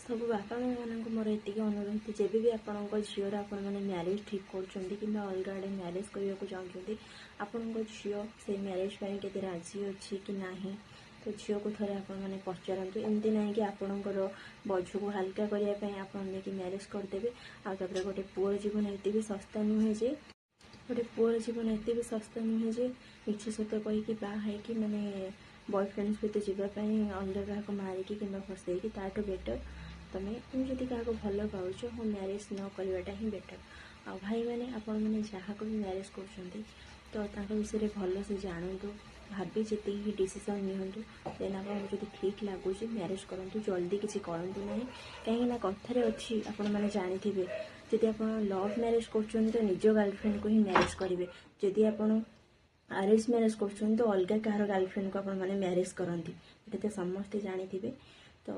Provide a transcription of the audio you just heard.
ସବୁ ବାପା ମାଆମାନଙ୍କୁ ମୋର ଏତିକି ଅନୁରୋଧ, ଯେବେ ବି ଆପଣଙ୍କ ଝିଅର ଆପଣମାନେ ମ୍ୟାରେଜ୍ ଠିକ୍ କରୁଛନ୍ତି କିମ୍ବା ଅଲଗା ଆଡ଼େ ମ୍ୟାରେଜ୍ କରିବାକୁ ଚାହୁଁଛନ୍ତି, ଆପଣଙ୍କ ଝିଅ ସେଇ ମ୍ୟାରେଜ୍ ପାଇଁ କେତେ ରାଜି ଅଛି କି ନାହିଁ, ତ ଝିଅକୁ ଥରେ ଆପଣମାନେ ପଚାରନ୍ତୁ। ଏମିତି ନାହିଁ କି ଆପଣଙ୍କର ବୋଝକୁ ହାଲକା କରିବା ପାଇଁ ଆପଣ ନେଇକି ମ୍ୟାରେଜ୍ କରିଦେବେ। ଆଉ ତାପରେ ଗୋଟେ ପୁଅର ଜୀବନ ଏତେ ବି ଶସ୍ତା ନୁହେଁ ଯେ ମିଛ ସତ କହିକି ବାହା ହେଇକି ମାନେ ବୟଫ୍ରେଣ୍ଡ ସହିତ ଯିବା ପାଇଁ ଅଲଗା କାହାକୁ ମାରିକି କିମ୍ବା ଫସେଇକି। ତାଠୁ ବେଟର୍ ତମେ ତୁମେ ଯଦି କାହାକୁ ଭଲ ପାଉଛ, ହଁ, ମ୍ୟାରେଜ୍ ନ କରିବାଟା ହିଁ ବେଟର୍। ଆଉ ଭାଇମାନେ, ଆପଣମାନେ ଯାହାକୁ ବି ମ୍ୟାରେଜ୍ କରୁଛନ୍ତି, ତ ତାଙ୍କ ବିଷୟରେ ଭଲସେ ଜାଣନ୍ତୁ, ଭାବି ଯେତିକି ଡିସିସନ୍ ନିଅନ୍ତୁ। ଦେନ୍ ଆପଣଙ୍କୁ ଯଦି ଠିକ୍ ଲାଗୁଛି, ମ୍ୟାରେଜ୍ କରନ୍ତୁ। ଜଲ୍ଦି କିଛି କରନ୍ତୁ ନାହିଁ। କାହିଁକିନା କଥାରେ ଅଛି, ଆପଣମାନେ ଜାଣିଥିବେ, ଯଦି ଆପଣ ଲଭ୍ ମ୍ୟାରେଜ୍ କରୁଛନ୍ତି ତ ନିଜ ଗାର୍ଲଫ୍ରେଣ୍ଡକୁ ହିଁ ମ୍ୟାରେଜ୍ କରିବେ। ଯଦି ଆପଣ ଆରେଞ୍ଜ ମ୍ୟାରେଜ୍ କରୁଛନ୍ତି ତ ଅଲଗା କାହାର ଗାର୍ଲଫ୍ରେଣ୍ଡକୁ ଆପଣମାନେ ମ୍ୟାରେଜ୍ କରନ୍ତି। ଏଇଟା ତ ସମସ୍ତେ ଜାଣିଥିବେ। ତ